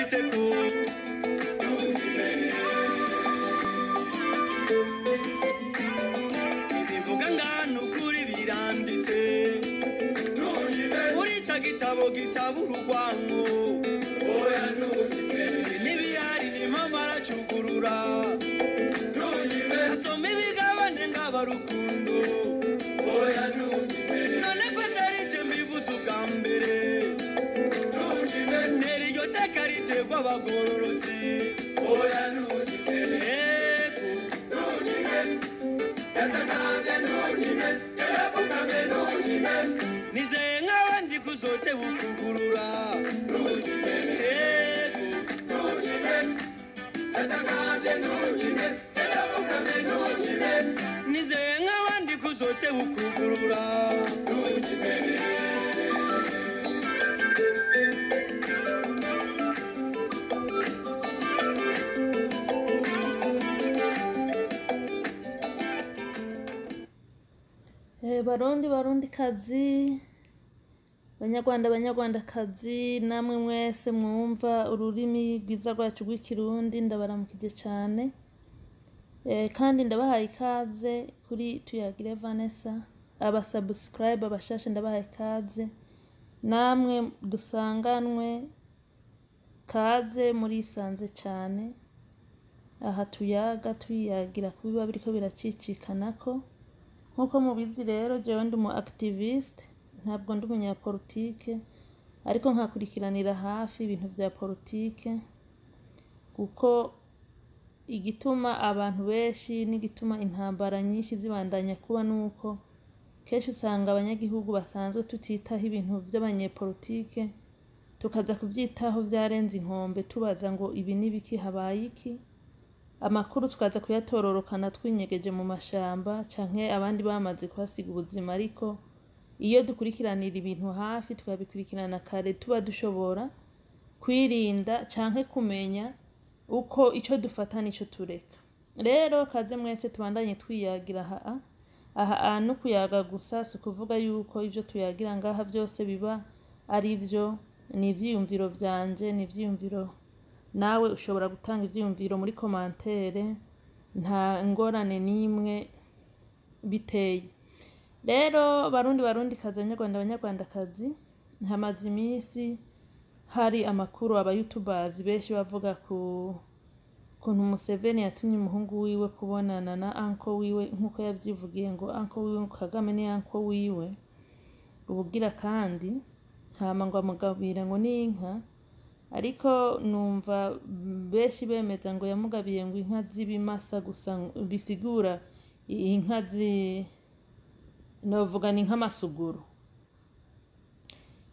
Dushitseko. Ibivuga ngano ukuri biranditse muri ca gitabo gitabura urwango. N'ibihari ni mpamvu aracugurura, asoma ibigabane ng'abarukundo. None ko atari je mbivuze ubwa mbere, ntera iryo teka riterwa abagororotsi. Ego. Nizeye nk'abandi kuzoteba ukugurura. Ego. Nizeye nk'abandi kuzoteba ukugurura. Barundi, Barundi kazi, Banyarwanda, Banyarwandakazi, namwe mwese mwumva ururimi rwiza rwacu rw'Ikirundi, ndabaramukije cane. Kandi ndabahaye ikaze kuri Tuyagire Vanessa. Aba subscribe abashasha, ndabahaye ikaze, namwe dusanganwe kaze, murisanze cane. Aha tuyaga tuyagira ku biba biriko biracicikanako. Nk'uko mubizi rero, jewe ndi umu activiste, ntabwo ndi umunyapolitike, ariko nkakurikiranira hafi ibintu vya politike, kuko igituma abantu benshi n'igituma intambara nyinshi zibandanya kuba nuko kenshi usanga abanyagihugu basanzwe tutitaho ibintu vy'abanyepolitike, tukaza kuvyitaho vyarenze inkombe, tubaza ngo ibi n'ibiki, habaye iki, amakuru tukaza kuyatororokana twinyegeje mu mashamba canke abandi bamaze kuhasiga ubuzima. Ariko iyo dukurikiranira ibintu hafi, tukabikurikirana kare, tuba dushobora kwirinda canke kumenya uko ico dufata n'ico tureka. Rero kaze mwese, tubandanye twiyagira. Aha aha no kuyaga gusa, si ukuvuga yuko ivyo tuyagira ngaha vyose biba ari vyo. Ni ivyiyumviro vyanje, ni ivyiyumviro. Nawe ushobora gutanga ivyiyumviro muri commentaire, nta ngorane n'imwe biteye. Rero Barundi, Barundi kazi, Abanyarwanda, Abanyarwandakazi, hamaze iminsi hari amakuru, aba youtubers benshi bavuga ku kuntu Museveni yatumye umuhungu wiwe kubonana na uncle wiwe, nkuko yavyivugiye ngo uncle wiwe Kagame ni uncle wiwe ubugira kandi, hama ngo amugabira ngo n'inka. Ariko numva benshi bemeza ngo yamugabiye ngo inka z'ibimasa gusa, bisigura inka zi novuga ni nk'amasuguru.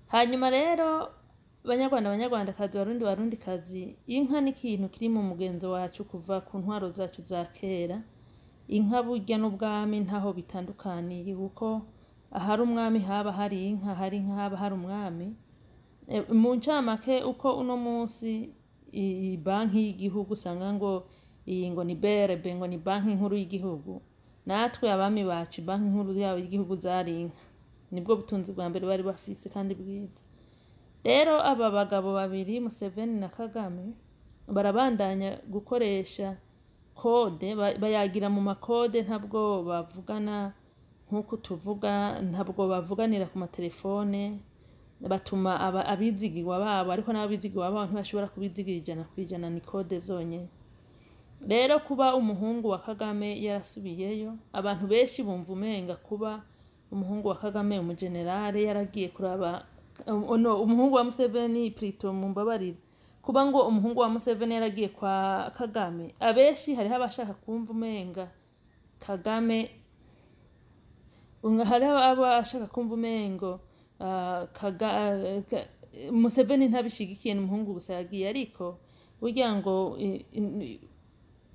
Hanyuma rero Banyarwanda, Banyarwandakazi, Barundi, Barundikazi, inka ni ikintu kiri mu mugenzo wacu kuva ku ntwaro zacu za kera. Inka burya n'ubwami ntaho bitandukaniye, kuko ahari umwami haba hari inka, hari inka haba hari umwami. Mu ncamake, uko uno munsi iyi banki y'igihugu usanga ngo iyi ngo ni BRB, ngo ni Banki Nkuru y'Igihugu, natwe abami bacu banki nkuru yabo y'igihugu zari inka. Nibwo butunzi bwa mbere bari bafise kandi bwiza. Rero aba bagabo babiri, Museveni na Kagame, barabandanya gukoresha code, bayagira mu ma code. Ntabwo bavugana nk'uko tuvuga, ntabwo bavuganira ku matelefone. Batuma abizigirwa babo, ariko n'abizigirwa babo ntibashobora kubizigira 100%, ni code zonyene. Rero kuba umuhungu wa Kagame yarasubiyeyo, abantu benshi bumva umenga kuba umuhungu wa Kagame, umugenerale, yaragiye kuraba, no, umuhungu wa Museveni plutôt, mumbabarire, kuba ngo umuhungu wa Museveni yaragiye kwa Kagame, abenshi hariho abashaka kumva umenga Kagame, hariho abashaka kumva umengo Museveni ntabishigikiye, n'umuhungu gusa yagiye. Ariko burya ngo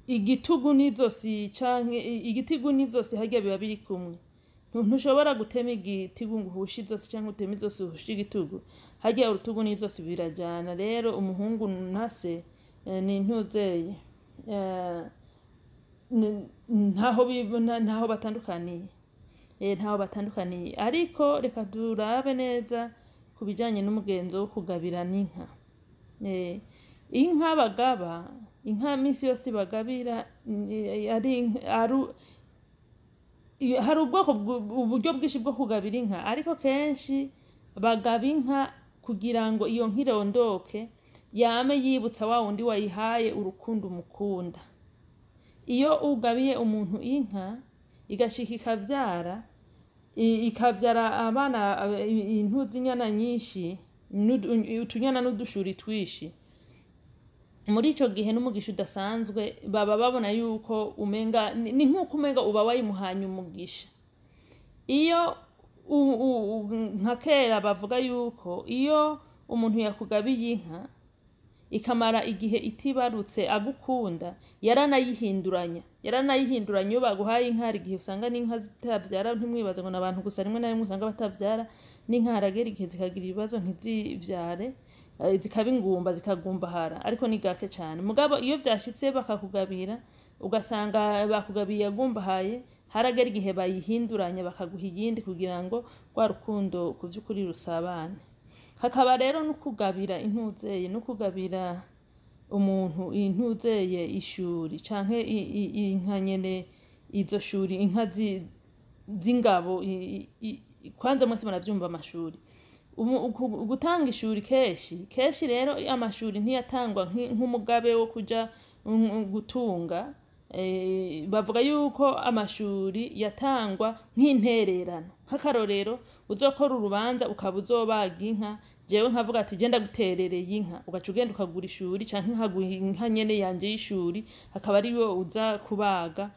igitugu n'izosi canke igitigu n'izosi harya biba biri kumwe. Ntushobora gutema igitigu ngo uhushe izosi, canke uteme izosi uhushe igitugu. Harya urutugu n'izosi birajana. Rero umuhungu ntase ni ntuzeye, ntaho batandukaniye, ntaho batandukaniye. Ariko reka turabe neza ku bijanye n'umugenzo wo kugabirana inka. Inka bagaba, inka misi yose bagabira ari hari ubwoko uburyo bwinshi bwo kugabira inka, ariko kenshi bagaba inka kugira ngo iyo nka irondoke, yame yibutsa wa wundi wayihaye urukundo umukunda. Iyo ugabiye umuntu inka igashika ikavyara, ikavyara abana, intuzi, inyana nyinshi, utunyana n'udushuri twishi, muri ico gihe n'umugisha udasanzwe. Baba babona yuko umenga ni nk'uko umenga uba wayimuhanye umugisha. Iyo nka kera bavuga yuko iyo umuntu yakugabiye inka ikamara igihe itibarutse agukunda, yaranayihinduranya, yaranayihinduranya. Iyo baguhaye inka, hari igihe usanga n'inka zitavyara. Ntimwibaze ngo n'abantu gusa, rimwe na rimwe usanga batavyara. N'inka haragera igihe zikagira ibibazo ntizivyare, zikaba ingumba, zikagumbahara, ariko ni gake cane. Mugabo iyo vyashitse bakakugabira, ugasanga bakugabiye yagumbahaye, haragera igihe bayihinduranya bakaguha iyindi kugira ngo rwa rukundo ku vy'ukuri rusabane. Hakaba rero no kugabira intuzeye, no kugabira umuntu intuzeye ishuri canke inka nyene, izo shuri, inka z'ingabo. Kwanza mwese muravyumva amashuri. Gutanga ishuri kenshi kenshi rero, amashuri ntiyatangwa nk'umugabe wo kuja gutunga. Bavuga yuko amashuri yatangwa nk'intererano. Nk'akarorero, uzokora urubanza ukaba uzobaga inka, jewe nkavuga ati: "Je ndaguterereye inka", ugaca ugenda ukagura ishuri canke nkaguha inka nyene yanje y'ishuri, akaba ariyo uza kubaga,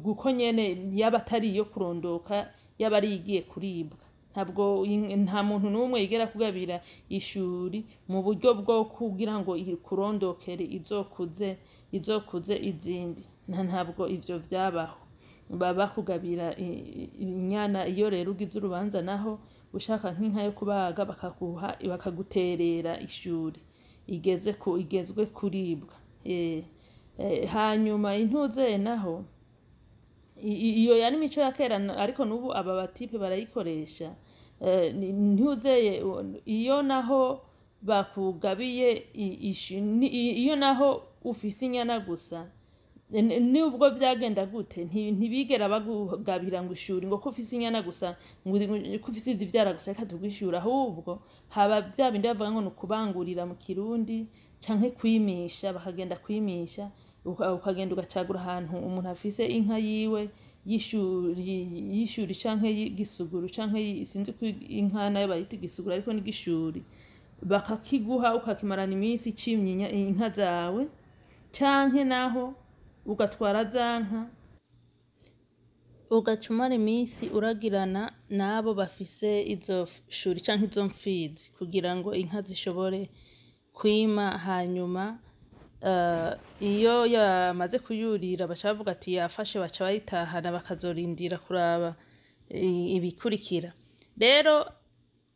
guko nyene yaba atari iyo kurondoka, yaba ari igiye kuribwa. Ntabwo nta muntu n'umwe yigera kugabira ishuri mu buryo bwo kugira ngo ikurondokere, izokuze izindi. Ntabwo ivyo vyabaho. Baba bakugabira inyana. Iyo rero ugize urubanza naho ushaka nk'inka yo kubaga, bakaguha, bakaguterera ishuri igeze ku igezwe kuribwa. Hanyuma intuzeye naho, iyo yari imico ya kera, ariko n'ubu aba batipe barayikoresha. Ntuzeye iyo naho bakugabiye iyo naho ufise inyana gusa, nubwo vyagenda gute, ntibigera bagugabira ngo ishuri, ngo ko ufise inyana gusa, ngo ko ufise izivyara gusa, reka tugishura. Ahubwo haba vya bindi bavuga ngo ni ukubangurira mu Kirundi canke kwimisha. Bakagenda kwimisha, ukagenda ugacagura ahantu umuntu afise inka yiwe y'ishuri canke y'igisuguru canke sinzi ko inka nayo bayita igisuguru, ariko n'igishuri, bakakiguha ukakimarana iminsi icimye inka zawe, canke naho ugatwara za nka ugaca umara iminsi uragirana n'abo bafise izo shuri canke izo mfizi kugira ngo inka zishobore kwima. Hanyuma iyo yamaze kuyurira, baca bavuga ati yafashe, baca bayitahana, bakazorindira kuraba ibikurikira rero.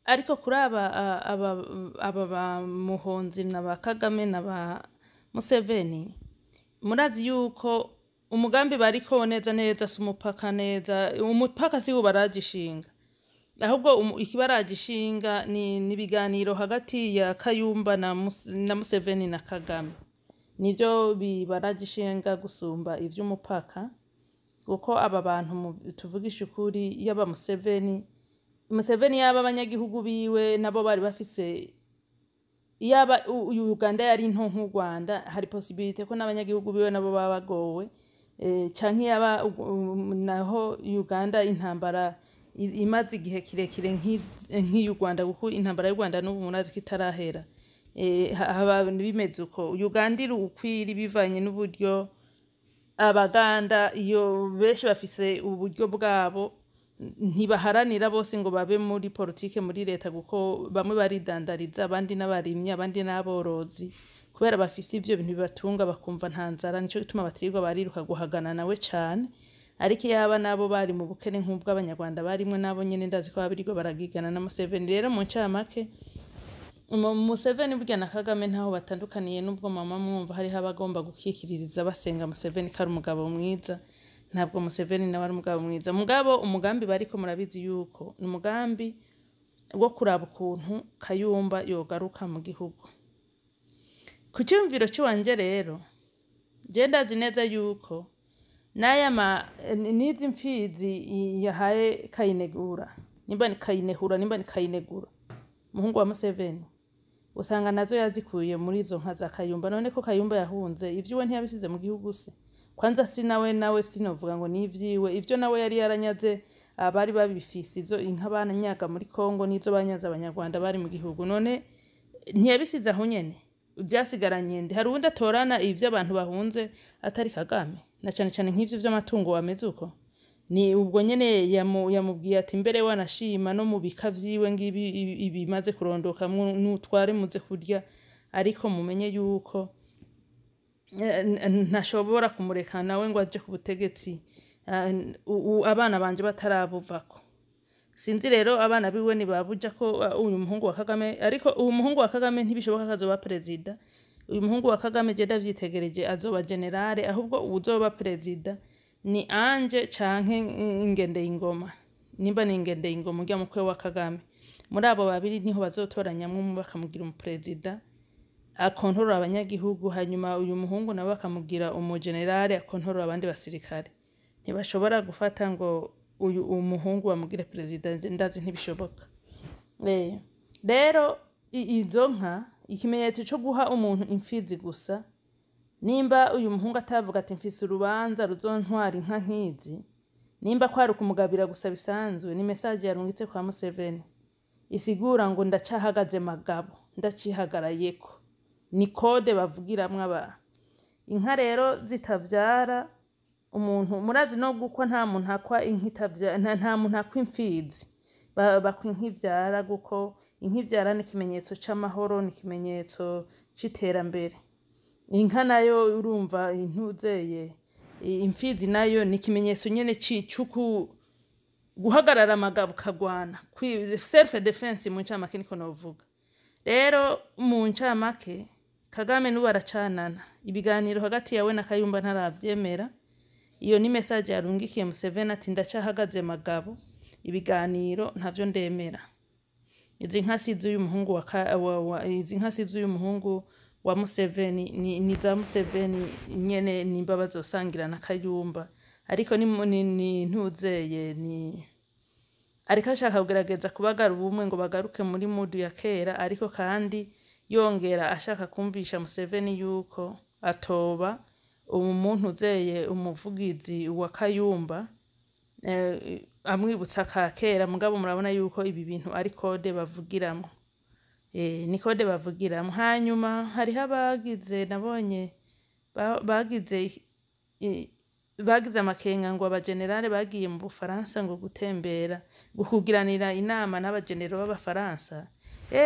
Ariko kuri aba ba Muhonzi na ba Kagame na ba Museveni, murazi yuko umugambi bariko neza neza si umupaka. Neza umupaka si wo baragishinga, ahubwo ikibaragishinga ni ibiganiro hagati ya Kayumba na Museveni na Kagame. Nivyo bibaragishinga gusumba ivy'umupaka, kuko aba bantu, tuvugisha ukuri, yaba Museveni, yaba abanyagihugu biwe nabo bari bafise, yaba Uganda yari nto nk'u Rwanda, hari possibilité ko n'abanyagihugu biwe nabo baba bagowe, canke yaba naho Uganda intambara imaze igihe kirekire nk'iy'u Rwanda, kuko intambara y'u Rwanda n'ubu murazi ko itarahera. Haba bimeze uko Uganda iri ukwiri bivanye n'uburyo Abaganda iyo benshi bafise uburyo bwabo, ntibaharanira bose ngo babe muri politike, muri leta, kuko bamwe baridandariza, abandi n'abarimyi, abandi n'aborozi. Kubera bafise ivyo bintu bibatunga, bakumva nta nzara, nico gituma batirirwa bariruka guhagana nawe cane. Ariko iyaba nabo bari mu bukene nk'ubw'Abanyarwanda barimwo, nabo nyene ndazi ko babirirwa baragigana na Museveni. Rero mu ncamake, Museveni burya na Kagame ntaho batandukaniye, nubwo mama mwumva hariho abagomba gukikiririza basenga Museveni ko ari umugabo mwiza. Ntabwo Museveni nawe ari umugabo mwiza. Mugabo umugambi bariko, murabizi yuko ni umugambi wo kuraba ukuntu Kayumba yogaruka mu gihugu. Ku cyumviro cy'iwanje rero, je ndazi neza yuko n'aya ma n'izi mfizi yahaye Kayinegura, nimba ni Kayinehura, nimba ni Kayinegura, umuhungu wa Museveni, usanga nazo yazikuye muri izo nka za Kayumba. None ko Kayumba yahunze, ivyiwe ntiyabisize mu gihugu se? Kwanza si nawe, nawe sinovuga ngo ni ivyiwe, ivyo nawe yari yaranyaze abari babifise, izo inka banyaga muri Kongo n'izo banyaze Abanyarwanda bari mu gihugu. None ntiyabisize aho nyene? Byasigaranye nde? Hari uwundi atorana ivyo abantu bahunze atari Kagame? Na cane cane nk'ivyo vy'amatungo wameze uko, ni ubwo nyene yamubwiye ati mbere wanashima no mu bika vyiwe ngibi ibimaze kurondoka, nutware muze kurya, ariko mumenye yuko ntashobora kumureka nawe ngo aje ku butegetsi abana banje batarabuvako. Sinzi rero abana biwe nibabuja ko uyu muhungu wa Kagame, ariko uyu muhungu wa Kagame ntibishoboka ko azoba perezida. Uyu muhungu wa Kagame, je ndavyitegereje, azoba generale. Ahubwo uwuzoba perezida ni Anje canke Ngendeyingoma, nimba ni Ngendeyingoma urya mukwe wa Kagame. Muri abo babiri niho bazotoranyamwo umwe bakamugira umuperezida akontorora abanyagihugu, hanyuma uyu muhungu nawe bakamugira umugenerale akontorora abandi basirikare. Ntibashobora gufata ngo uyu umuhungu bamugire perezida, ndazi ntibishoboka. Rero izo nka, ikimenyetso cyo guha umuntu imfizi gusa, nimba uyu muhungu atavuga ati mfise urubanza ruzontwara inka nk'izi, nimba kwari ukumugabira gusa bisanzwe, ni message yarungitse kwa Museveni isigura ngo ndacahagaze magabo, ndacihagarayeko. Ni code bavugiramwo abantu. Inka rero zitavyara, umuntu murazi no gukwa, nta muntu akwa inka itavyara, nta muntu akwa imfizi. Bakwa inka ivyara, kuko inka ivyara ni ikimenyetso c'amahoro, ni ikimenyetso c'iterambere. Inka nayo urumva intuzeye, imfizi nayo ni ikimenyetso nyene c'uku guhagarara amagabo ukagwana, self defense mu ncamake niko novuga. Rero mu ncamake, Kagame n'ubu aracanana ibiganiro hagati yawe na Kayumba, ntaravyemera. Iyo ni message yarungikiye Museveni ati ndacahagaze magabo, ibiganiro ntavyo ndemera. Izi nka si iz'uyu muhungu wa, wa, wa izi nka si iz'uyu muhungu wa Museveni, ni za Museveni nyene, nimba bazosangira na Kayumba. Ariko ni ntuzeye, ni ariko ashaka kugerageza kubagara ubumwe ngo bagaruke muri mudu ya kera, ariko kandi yongera ashaka kumvisha Museveni yuko atoba umuntu uzeye umuvugizi wa Kayumba, amwibutsa ka kera. Mugabo murabona yuko ibi bintu ari code bavugiramwo, ni code bavugiramwo. Hanyuma hariho abagize, nabonye bagize amakenga ngo abagenerale bagiye mu Bufaransa ngo gutembera, kugiranira inama n'abagenero b'Abafaransa.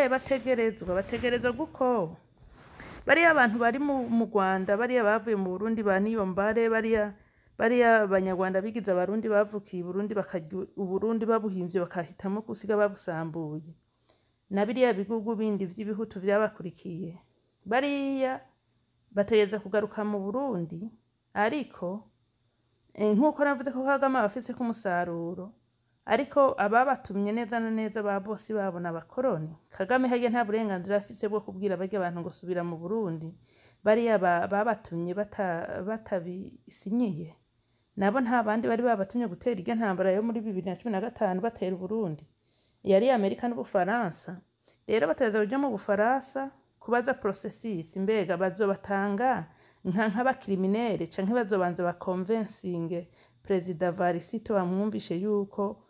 Bategerezwa guko bariya abantu bari mu Rwanda, bariya bavuye mu Burundi ba Niyombare, bariya Abanyarwanda bigize Abarundi bavukiye i Burundi, bakarya Uburundi babuhimvye, bakahitamo gusiga babusambuye, na biriya bigugu bindi vy'ibihutu vyabakurikiye, bariya bategereza kugaruka mu Burundi. Ariko nk'uko navuze ko Kagame abafise ko umusaruro, ariko ababatumye neza na neza ba bosi babo n'abakoroni. Kagame harya nta burenganzira afise bwo kubwira barya abantu ngo subira mu Burundi, bariya babatumye batabisinyiye. Nabo nta bandi bari babatumye gutera irya ntambara yo muri 2015 batera Uburundi, yari Amerika n'Ubufaransa. Rero bategereza kuja mu Bufaransa kubaza processus, mbega bazobatanga nk'abakriminere canke bazobanza bakonvensinge Perezida Varisito, bamwumvishe yuko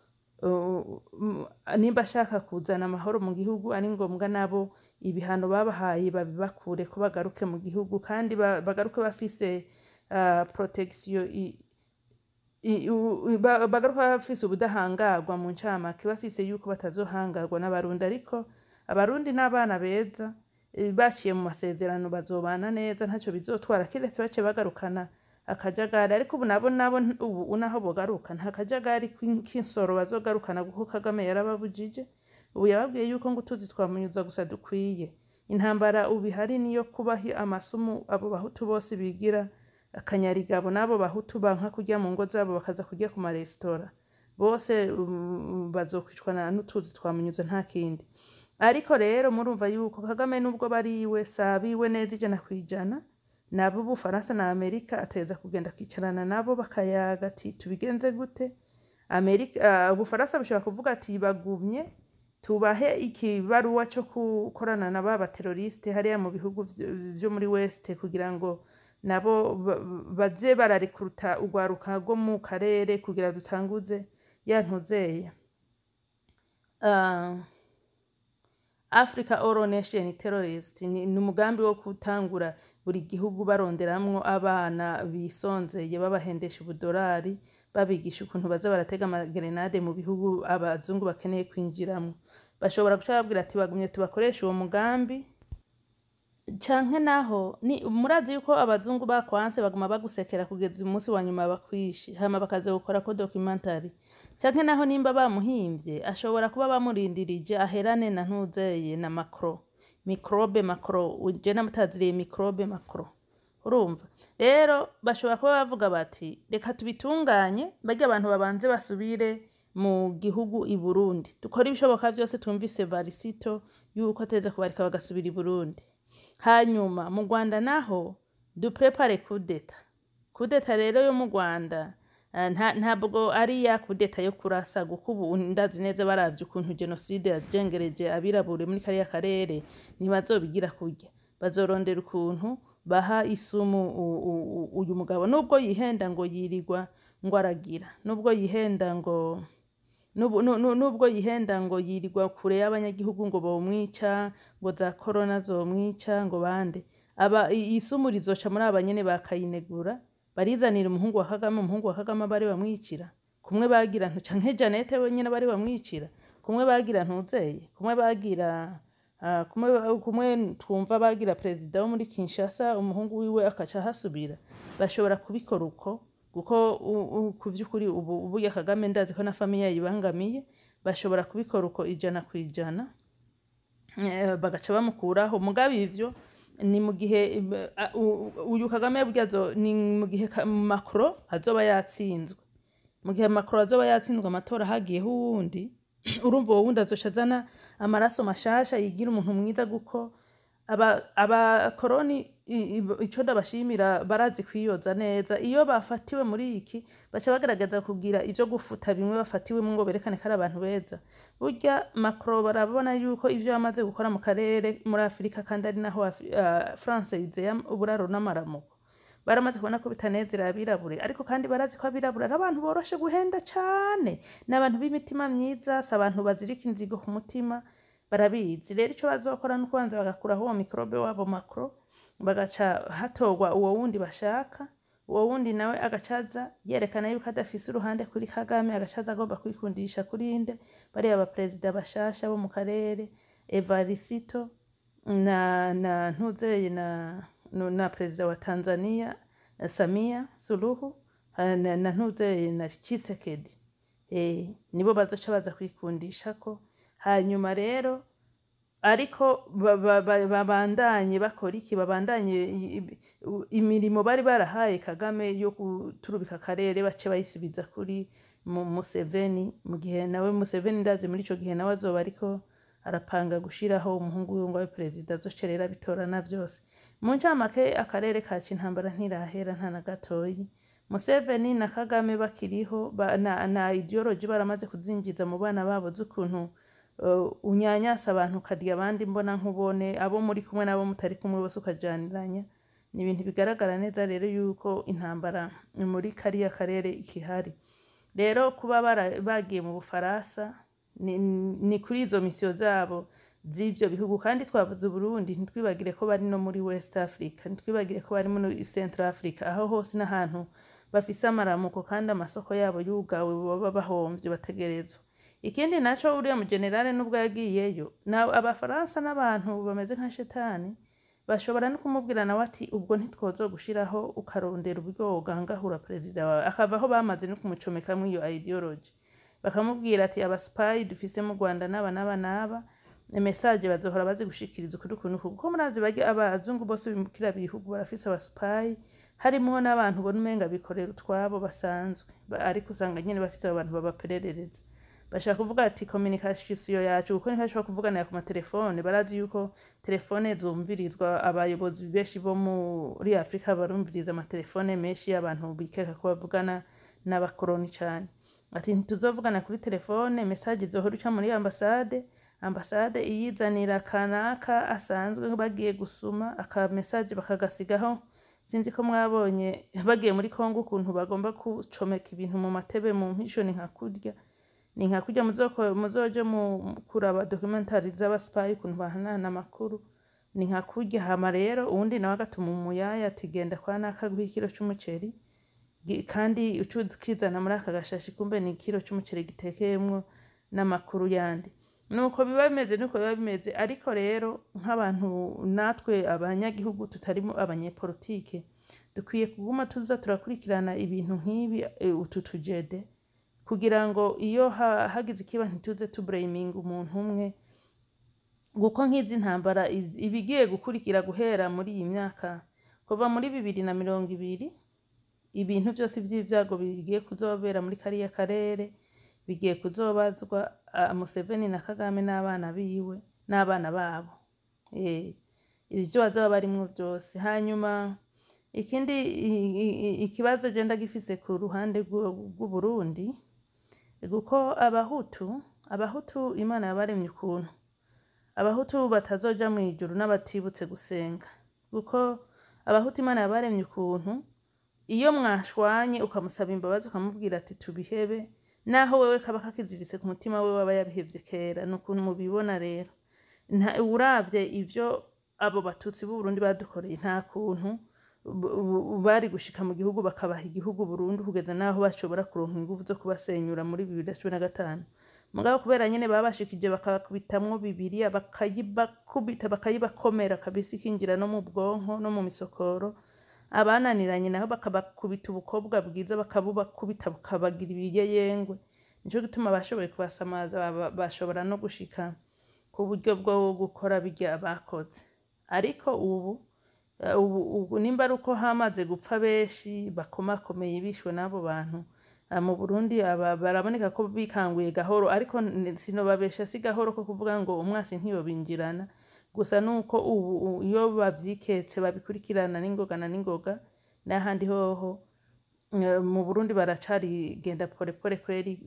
nimba ashaka kuzana amahoro mu gihugu ari ngombwa nabo ibihano babahaye babibakure, ko bagaruke mu gihugu, kandi bagaruke bafise protection, bagaruka bafise ubudahangarwa, mu ncamake bafise yuko batazohangarwa n'Abarundi. Ariko Abarundi n'abana beza, baciye mu masezerano bazobana neza, ntacyo bizotwara, kiretse baciye bagarukana akajagari. Ariko ubu nabo ubu naho bogaruka nta kajagari k'insoro bazogarukana, kuko Kagame yarababujije. Ubu yababwiye yuko ngo utuzi twamunyuza gusa dukwiye. Intambara ubu ihari niyo kubaha amasumu abo Bahutu bose bigira akanyarigabo, n'abo Bahutu banka kurya mu ngo zabo bakaza kurya ku maresitora bose, bazokwicwa n'utuzi twamunyuza, nta kindi. Ariko rero murumva yuko Kagame nubwo bariwe sabiwe neza 100%, nabo Ubufaransa na Amerika ateza kugenda kwicarana nabo bakayaga ati tubigenze gute. Amerika, Ubufaransa bushobora kuvuga ati bagumye tubahe ikibaruwa cyo gukorana na ba bateroriste hariya mu bihugu vyo muri West, kugira ngo nabo baze bararekuruta urwaruka rwo mu karere kugira dutanguze ya ntuzeye Africa All Nation Terrorist. Ni umugambi wo gutangura buri gihugu baronderamwo abana bisonzeye, babahendesha ubudorari, babigisha ukuntu baza baratega amagerenade mu bihugu abazungu bakeneye kwinjiramwo. Bashobora guca babwira ati bagumye tubakoresha uwo mugambi, canke naho ni murazi yuko abazungu bakwanse baguma bagusekera kugeza umunsi wa nyuma bakwishe, hama bakaza gukora ko documentary. Canke naho nimba bamuhimvye, ashobora kuba bamurindirije aherane na ntuzeye na Macron, microbe Macron, je namutaziriye microbe Macron. Urumva rero bashobora kuba bavuga bati reka tubitunganye, barya abantu babanze basubire mu gihugu i Burundi, dukore ibishoboka vyose, twumvise Varisito yuko ateza kubareka bagasubira i Burundi. Hanyuma mu Rwanda naho duprepare kudeta. Kudeta rero yo mu Rwanda ntabwo ari ya kudeta yo kurasa, kuko ubu ndazi neza baravye ukuntu genocide yajengereje abirabure muri kariya karere, ntibazobigira kurya. Bazorondera ukuntu baha isumu uyu mugabo, nubwo yihenda ngo yirirwa ngo aragira, nubwo yihenda ngo nubwo yihenda ngo yirirwa kure y'abanyagihugu, ngo bomwica, ngo za corona zomwica, ngo bande aba isumu rizoca muri aba nyene bakayinegura, barizanira umuhungu wa Kagame. Umuhungu wa Kagame bari bamwicira kumwe bagira ntu canke Janete wenyene bari bamwicira kumwe bagira ntuzeye kumwe bagira kumwe twumva bagira perezida wo muri Kinshasa, umuhungu wiwe akaca ahasubira. Bashobora kubikora uko, kuko ku vy'ukuri ubu burya Kagame ndazi ko na famille yibangamiye. Bashobora kubikora uko 100%, bagaca bamukuraho. Mugabo ivyo ni mu gihe uyu Kagame burya ni mu gihe Macron azoba yatsinzwe. Mu gihe Macron azoba yatsinzwe amatora, hagiyeho uwundi, urumva uwo wundi azoca azana amaraso mashasha, yigira umuntu mwiza, kuko abakoroni ico ndabashimira, barazi kwiyoza neza. Iyo bafatiwe muri iki, baca bagaragaza kugira ivyo gufuta bimwe bafatiwemwo ngo berekane ko ari abantu beza. Burya Macron barabona yuko ivyo yamaze gukora mu karere, muri Afurika, kandi ari naho France yizeye uburaro n'amaramuko, baramaze kubona ko bitanezera abirabure. Ariko kandi barazi ko abirabure ari abantu boroshe guhenda cane, ni abantu b'imitima myiza, si abantu bazirika inzigo ku mutima, barabizi. Rero ico bazokora ni ukubanza bagakuraho uwo microbe wabo Macron, bagaca hatorwa uwo wundi bashaka. Uwo wundi nawe agacaza yerekana yuko adafise uruhande kuri Kagame, agacaza agomba kwikundisha kuri inde, bariya baperezida bashasha bo mu karere, Evarisito na ntuzeye na perezida wa Tanzania Samia Suluhu na ntuzeye na Tshisekedi, nibo bazoca baza kwikundishako. Hanyuma rero ariko babandanye bakora iki? Babandanye imirimo bari barahaye Kagame yo guturubika akarere, bace bayisubiza kuri Museveni, mu gihe nawe Museveni ndazi muri ico gihe nawe azoba ariko arapanga gushiraho umuhungu wiwe ngo abe perezida, azoce rero abitorana vyose. Mu ncamake, akarere kacu intambara ntirahera nta na gatoyi. Museveni na Kagame bakiriho na ideology baramaze kuzinjiza mu bana babo z'ukuntu unyanyasa abantu, ukarya abandi mbona nkubone, abo muri kumwe n'abo mutari kumwe bose ukajaniranya. Ni ibintu bigaragara neza rero yuko intambara muri kariya karere ikihari. Rero kuba bagiye mu Bufaransa ni kuri izo misiyo zabo z'ivyo bihugu. Kandi twavuze Uburundi, ntitwibagire ko bari no muri West Africa, ntitwibagire ko bari muri Central Africa. Aho hose n'ahantu bafise amaramuko, kandi amasoko yabo yugawe baba bahomvye, bategerezwa. Ikindi naco, uriya mu generale nubwo yagiyeyo, na abafaransa n'abantu bameze nka shetani, bashobora no kumubwira nawe ati ubwo ntitwozo gushiraho, ukarondera uburyo wogangahura perezida wawe akavaho. Bamaze no kumucomekamwo iyo ideology, bakamubwira ati abasupayi dufise mu Rwanda n'aba n'aba n'aba, message bazohora bazi gushikiriza ukuri ukuntu, kuko murazi barya abazungu bose bimukira bihugu barafise abasupayi, harimwo n'abantu ubona umenga bikorera utwabo basanzwe, ariko usanga nyene bafise abo bantu babapererereza. Bashaka kuvuga ati communication yacu, kuko ntibashobora kuvuganira ku matelefone. Barazi yuko telefone zumvirizwa. Abayobozi benshi bo muri Afurika barumviriza amatelefone menshi y'abantu bikeka ko bavugana n'abakoroni cane. Ati ntituzovugana kuri telefone, message izohora ica muri ambasade, ambasade iyizanira kanaka asanzwe bagiye gusuma aka message bakagasigaho. Sinzi ko mwabonye bagiye muri Kongo ukuntu bagomba gucomeka ibintu mu matebe, mu mpisho. Ni nka kurya muzoje mu kuraba documentary z'aba spy, ukuntu bahanahana amakuru, ni nka kurya. Hama rero uwundi nawe agatuma umuyaya ati genda kwa naka guha ikiro c'umuceri, kandi ukizana muri aka gashashi, kumbe ni ikiro c'umuceri gitekeyemwo n'amakuru yandi. Nuko biba bimeze, nuko biba bimeze. Ariko rero nk'abantu natwe abanyagihugu tutarimo abanyepolitike, dukwiye kuguma tuza turakurikirana ibintu nk'ibi, utu tujede, kugira ngo iyo hagize ikiba ntituze tublaminga umuntu umwe. Kuko nk'izi ntambara ibigiye gukurikira guhera muri iyi myaka, kuva muri 2020, ibintu byose by'ibyago bigiye kuzobera muri kariya karere bigiye kuzobazwa Museveni na Kagame n'abana biwe n'abana babo, ibyo bazoba barimwo byose. Hanyuma ikindi ikibazo je ndagifise ku ruhande rw'Uburundi, kuko abahutu Imana yabaremye ukuntu abahutu batazoja mu ijuru n'abatibutse gusenga, kuko abahutu Imana yabaremye ukuntu iyo mwashwanye ukamusaba imbabazi, ukamubwira ati tubihebe, naho wewe kaba kakiziritse ku mutima we, waba yabihevye kera. Ni ukuntu mubibona rero. Uravye ivyo abo batutsi b'Uburundi badukoreye, nta kuntu bari gushika mu gihugu bakabaha igihugu burundu kugeza naho bashobora kuronka inguvu zo kubasenyura muri 2015. Mugabo kubera nyene babashikije bakabakubitamwo Bibiliya, bakayibakubita, bakayibakomera kabisa, ikinjira no mu bwonko no mu misokoro. Abananiranye naho bakabakubita ubukobwa bwiza, bakabubakubita bukabagira ibiyeyengwe. Nico gituma bashoboye kubasamaza, bashobora no gushika ku buryo bwo gukora birya bakoze. Ariko ubu nimba ari uko hamaze gupfa benshi bakomakomeye bishwe n'abo bantu, mu Burundi aba baraboneka ko bikanguye gahoro. Ariko sinobabesha, si gahoro ko kuvuga ngo umwasi ntiyobinjirana gusa, nuko ubu iyo bavyiketse babikurikirana n'ingoga na n'ingoga. N'ahandi hoho mu Burundi baracari genda pole pole kweri,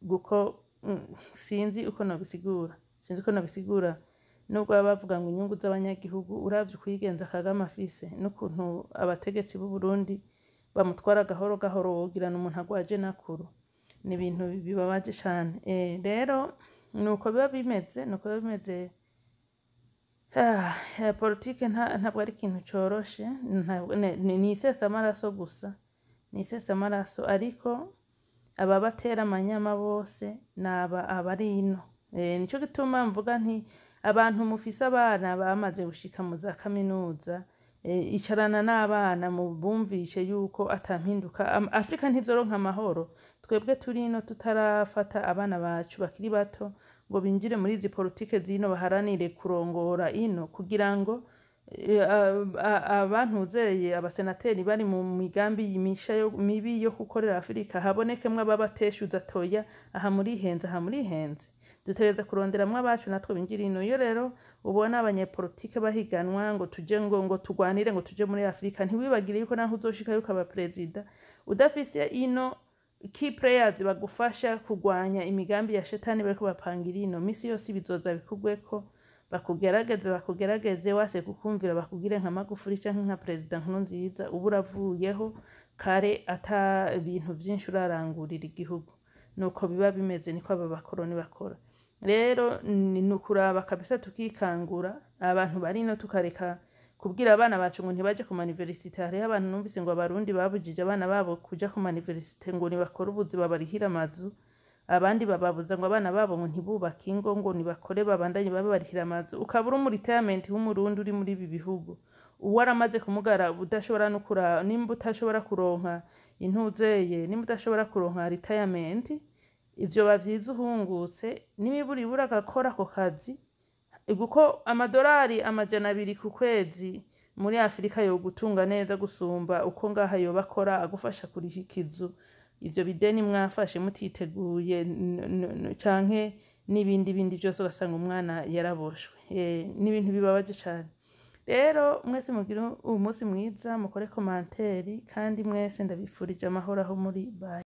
guko sinzi uko nobisigura, sinzi uko nobisigura. Nubwo baba bavuga ngo inyungu z'abanyagihugu, uravye ukwigenza Kagame afise n'ukuntu abategetsi b'u Burundi bamutwara gahoro gahoro, wogira n'umuntu agwaje nakuru. Ni ibintu bibabaje cane. Rero nuko biba bimeze, nuko biba bimeze. Politike ntabwo ari ikintu coroshe, ni isesamaraso gusa, ni isesamaraso. Ariko ababatera amanyama bose naba abari ino. Nico gituma mvuga nti abantu mufise abana bamaze gushika mu za kaminuza, icarana n'abana mubumvishe yuko ata mpinduka, Afrika ntizoronka amahoro twebwe turi ino tutarafata abana bacu bakiri bato ngo binjire muri izi politike zino, baharanire kurongora ino, kugira ngo abantuzeye abasenateri bari mu migambi misha mibi yo gukorera Afrika habonekemwo ababateshuza toya, aha murihenze, aha murihenze. Dutegereza kuronderamwo abacu natwe binjira ino. Iyo rero ubona abanyepolitike bahiganwa ngo tuje, ngo tugwanire, ngo tuje muri Afrika, ntiwibagire yuko naho uzoshika yuko aba perezida udafise ino key players bagufasha kugwanya imigambi ya shetani bariko bapangira ino, misi yose bizoza bikugweko, bakugerageze, bakugerageze, wase kukumvira bakugire nka Magufuli canke nka perezida Nkurunziza, uba uravuyeho kare ata bintu vyinshi urarangurira igihugu. Nuko biba bimeze, niko aba bakoroni bakora. Rero ni ukuraba kabisa tukikangura abantu bari ino, tukareka kubwira abana bacu ngo ntibaje ku maniversite. Hariho abantu numvise ngo abarundi babujije abana babo kuja ku maniversite, ngo nibakore ubuzi babarihira amazu. Abandi bababuza ngo abana babo ngo ntibubake ingo, ngo nibakore babandanye babe barihira amazu. Ukaba uri mu retirement w'umurundi uri muri ibi bihugu, uwaramaze kumugara, udashobora no kura, nimba utashobora kuronka intuzeye, nimba udashobora kuronka retirement, ivyo bavyiza uhungutse n'imiburiburi agakora ako kazi, kuko amadolari 200 ku kwezi muri Afurika yogutunga neza gusumba uko ngaha yoba akora agufasha kuriha ikizu. ivyo bideni mwafashe mutiteguye canke n'ibindi bindi vyose, ugasanga umwana yaraboshwe. N'ibintu bibabaje cane. Rero mwese mugire umunsi mwiza, mukore commentaire, kandi mwese ndabifurije amahoro aho muri. Bye.